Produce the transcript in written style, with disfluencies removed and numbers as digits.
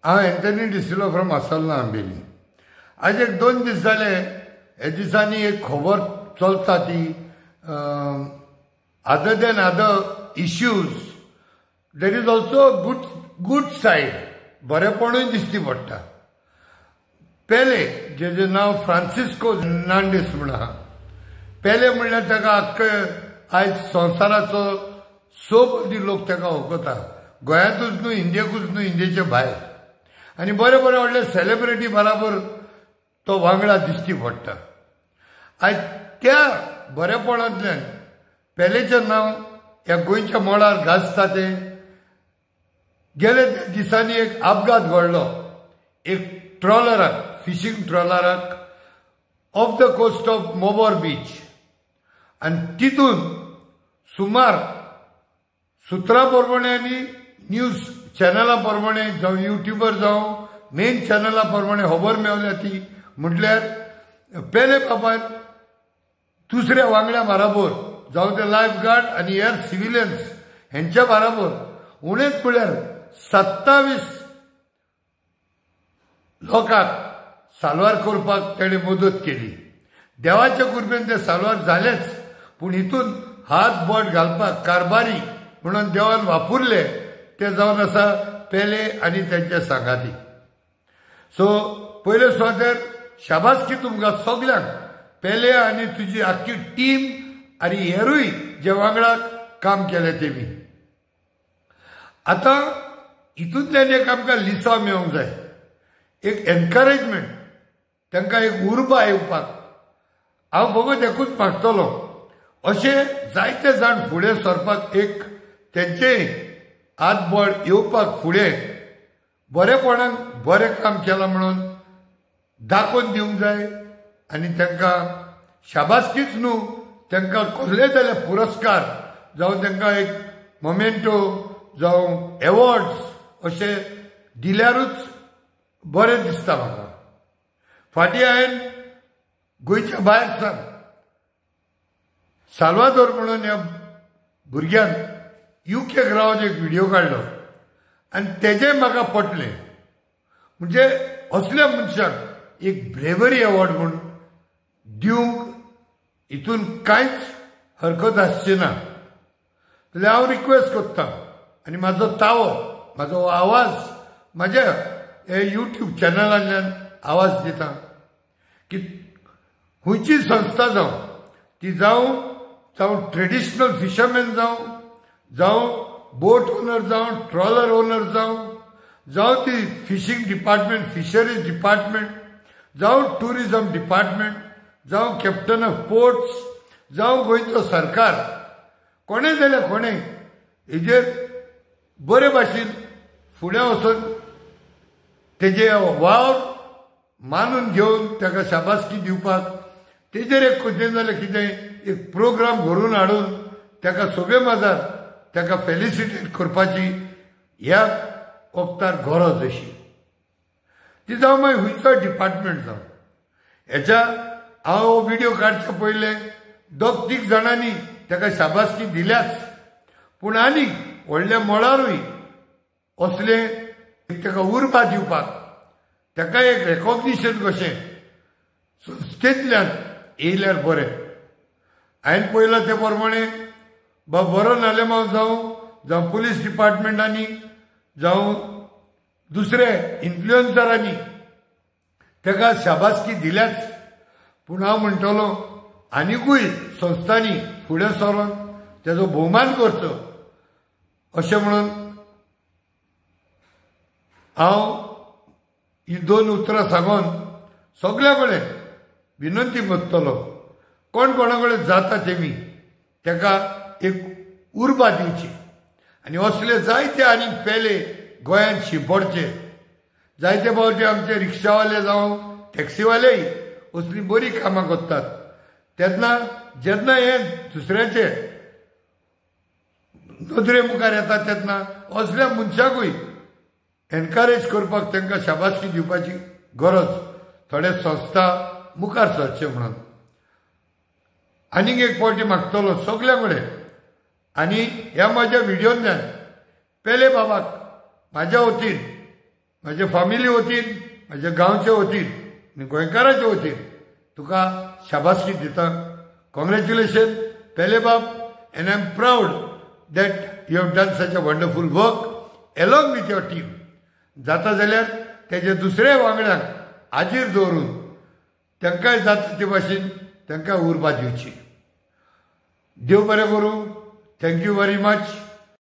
हांव Anthony D'Silva from आसोल्ला Ambelim. आज एक 2 दीस जाले हे दिसांनी एक खबर चलता ती other than other issues there is also good side, बरेपणूय दिश्टी पडटा. पेले जेजें नांव फ्रांसिस्को नांडीस म्हूण आहा, पेले म्हणल्यार ताका आख्खे आयज संवसाराचो 6 कोटी लोक ताका वळखता, गोंयांतूच न्हू, इंडियेकूच न्हू, इंडियेचे भायर. आनी बरे बरे व्हडले सेलिब्रिटी बराबर तो वांगडा दिश्टी पडटा. आयज त्या बरेपणांतल्यान पेलेचें नांव ह्या गोंयच्या मळार गाजता. ते गेले दिसांनी एक अपघात घडलो एक ट्रॉलराक, fishing ट्रॉलराक, off the coast of Mobor beach. आनी तितून सुमार सुत्रां प्रमाणे आनी न्यूज चॅनला प्रमाणे जावं युट्यूबर जावं मेन चॅनला प्रमाणे खबर मेवल्या ती म्हटल्यार पेले बाबान दुसऱ्या वांगड्या बराबर जावं ते लायफ गार्ड आनी हेर सिविलियन्स हेंच्या बराबर उणेच म्हळ्यार 27 लोकांक साल्वार करपाक तेणें मदत केली. देवाच्या कृपेन ते साल्वार जालेच, पूण हितून हात बोट घालपाक कारभारी म्हणून देवान वापरले ते जावन आसा पेले आनी तेंचे सांगाती. सो पयले सुवातेर शाबासकी तुमकां सगल्यांक, पेले आनी तुजी आख्खी टीम आनी हेरूय जे वांगडा काम केलें तेमी. आतां हितूंतल्यान एक आमकां लिसांव मेळोंक जाय, एक एनकरेजमेंट, तांकां एक उर्बा येवपाक. हांव फकत एकूच मागतलो, अशे जायते जाण फुडें सरपाक एक तेंचे हातबळ येवपाक फुडें बरेपणान बरें काम केलां म्हणून दाखोवन दिवंक जाय. आनी तांकां शाबासकीच न्हू, तांकां कसलेय जाल्यार पुरस्कार जावं तांकां एक मोमेंटो जावं एवॉर्ड्स अशे दिल्यारूच बरें दिसता म्हाका. फाटीं हांवें गोंयच्या भायर सावन साल्वादोर म्हणून ह्या भुरग्यान युकेक रावन एक व्हिडियो काडलो आनी तेजें म्हाका पटलें. म्हणजे असल्या मनशाक एक ब्रेवरी अवॉर्ड म्हूण दिवंक हितून कांयच हरकत आसची ना. जाल्यार हांव रिक्वेस्ट करता आनी म्हाजो तावो, म्हाजो आवाज म्हाज्या हे युट्यूब चॅनलांतल्यान आवाज दिता की खंयची संस्था जावं ती जावं, जावं ट्रेडिशनल फिशरमॅन जावं, जावं बोट ओनर जावं, ट्रॉलर ओनर जावं, जावं ती फिशींग डिपार्टमेंट, फिशरीज डिपार्टमेंट जावं, ट्युरिजम डिपार्टमेंट जावं, कॅप्टन ऑफ पोर्ट्स जावं, गोंयचो सरकार, कोणें जाल्यार कोणें हेजेर बरे भाशेन फुडें वचून तेजे वावर मानून घेवन ताका शाबासकी दिवपाक तेजेर एक कितें जाल्यार कितें एक प्रोग्राम घडोवन हाडून ताका सोबे माजार ताका फेलिसिटेट करपाची ह्या वखतार गरज अशी ती जावं मागीर खंयचोय डिपार्टमेंट जावं. हेच्या हांव हो व्हिडियो काडच्या पयलें 2 3 जाणांनी ताका शाबासकी दिल्याच, पूण आनीक व्हडल्या मळारूय असलें ताका उर्बा दिवपाक ताका एक रेकॉग्निशन कशें संस्थेंतल्यान येयल्यार बरें. हांवें पळयलां ते प्रमाणे बाबा बरो नालेमाव जावं, जावं पुलीस डिपार्टमेंटांनी जावं दुसरे इन्फ्लुएन्सरांनी ताका शाबासकी दिल्याच, पूण हांव म्हणटलो आनिकूय संस्थांनी फुडें सरून तेजो भोवमान करचो अशें म्हणून हांव ही 2 उतरां सांगून सगल्या कडेन विनंती करतलो, कोण कोणा कडेन जाता तेमी ताका एक उर्बा दिवची आनी असले जायते आनीक पेले गोंयांत शिंपडचे. जायते फावटी आमचे रिक्षावाले जावं टॅक्सीवालेय असलीं बरीं कामां करतात, तेन्ना जेन्ना हें दुसऱ्याचे नदरे मुखार येता तेन्ना असल्या मनशाकूय एनकरेज करपाक तांकां शाबासकी दिवपाची गरज थोडे संस्था मुखार सरचे म्हणून. आनीक एक फावटी मागतलो सगल्या कडेन आनी ह्या म्हाज्या व्हिडियोंतल्यान पेले बाबाक म्हाज्या वतीन म्हजे फामिली वतीन, म्हज्या गांवचे वतीन आनी गोंयकाराचे वतीन तुका शाबासकी दिता. कॉंग्रॅच्युलेशन पेलेबाब, and I am proud that you have done such a wonderful work along with your team. जाता जाल्यार तेजे दुसऱ्या वांगड्यांक हाजीर दवरून तांकांय जाता ते भाशेन तांकां उर्बा दिवची. देव बरें करूं. Thank you very much.